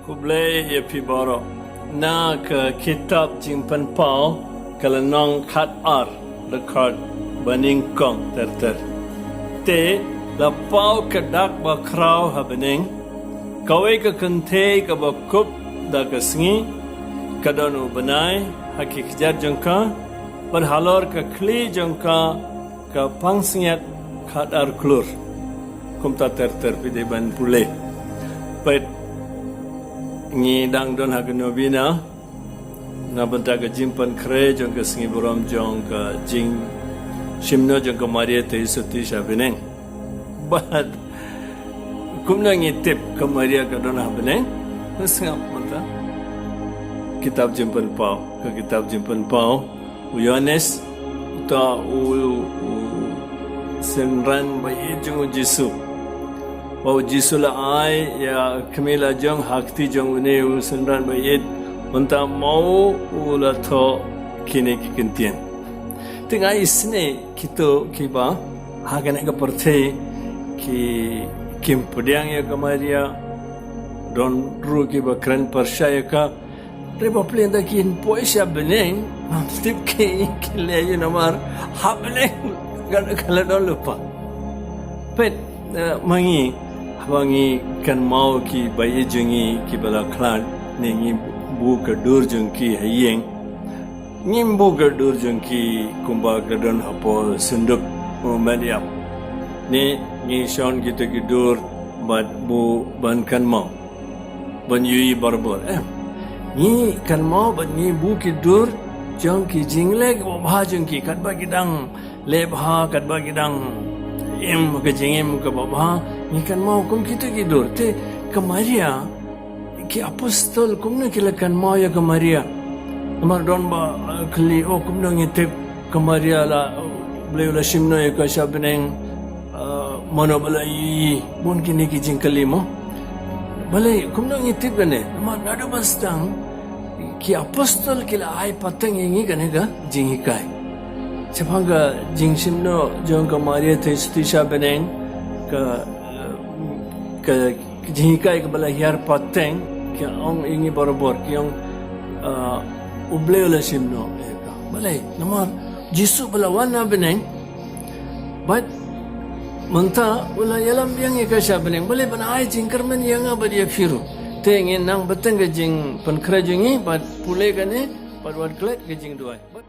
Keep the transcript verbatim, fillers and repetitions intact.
Khublei ïa phi baroh. Na ka kitab Jingpynpaw ka lynnong khat ar, dkhot ba nyngkong ter ter. Te la paw ka dak ba khraw ha bneng, kawei ka kynthei kaba kup da ka sngi, ka don u bnai ha ki kjat jong ka, bad halor ka khlieh jong ka ka pansngiat khat ar klur. Kumta ter ter phi dei ban pule. Peit, ngi dang don ha ka novena na bynta ka jingpynkhreh jong ka sngi burom jong ka jingshim noh jong ka Maria Theisotti sha bneng. Bad kumno ngi tip ka Maria ka don ha bneng? Ngi sngap mynta kitab Jingpynpaw, ka kitab Jingpynpaw, u Ïoannis, uta u, u synran ba ïeit jong u Jisu. Ba u Jisu la ai ïa ka khmih la jong ha kti jong une u synran ba ïeit, mynta ma u u la thoh kine ki ktien. Te nga isynei kito kiba ha kane ka pyrthei ki, kim pdiang ïa ka Maria, don ruh kiba kren pyrshah ïa ka, re ba plie da kin poi sha bneng, ngam tip ki, ki leh ïa namar ha bneng ka, ka la don lypa. Peit, eh, ma ngi, haba ngi kynmaw ki ba ïeit jong ngi kiba la khlad, ne ngi buh ka dur jong ki ha ïing. Ngim buh ka dur jong ki kumba ka don hapoh synduk u met ïap. Ne ngi shon kita ki dur bad buh ban kynmaw, ban ïohi barabor, em. Ngi kynmaw bad ngi buh ki dur jong ki jingleh kiba bha jong ki, katba ki dang leh bha, katba ki dang im ka jingim kaba bha, ngi kynmaw kum kita ki dur. Te ka Maria, ki apostol kumno ki la kynmaw ïa ka Maria? Namar don ba, eh, kylli, oh, kumno ngi tip ka Maria la, eh, Blei u la shim noh ïa ka sha bneng, eh, mano ba la ïohi, bun kine ki jingkylli mo. Balei kumno ngi tip kane? Namar naduh ba sdang ki apostol ki la ai pateng ïa ngi kane ka jinghikai. Shaphang ka jingshim noh jong ka Maria Theisotti sha bneng, ka, eh, ka Ki jinghikai kaba la hiar pateng, ki ong ïa ngi barabor, ki ong, ah, U Blei u la shim noh ïa ka. Balei, namar Jisu ba la wan na bneng, bad mynta u la ïalam biang ïa ka sha bneng. Balei ban ai jingkyrmen ïa nga bad ïa phi ruh. Te ngin nang bteng ka jingpynkhreh jong ngi, bad pule kane, bad wat klet ka jingduwai. Bad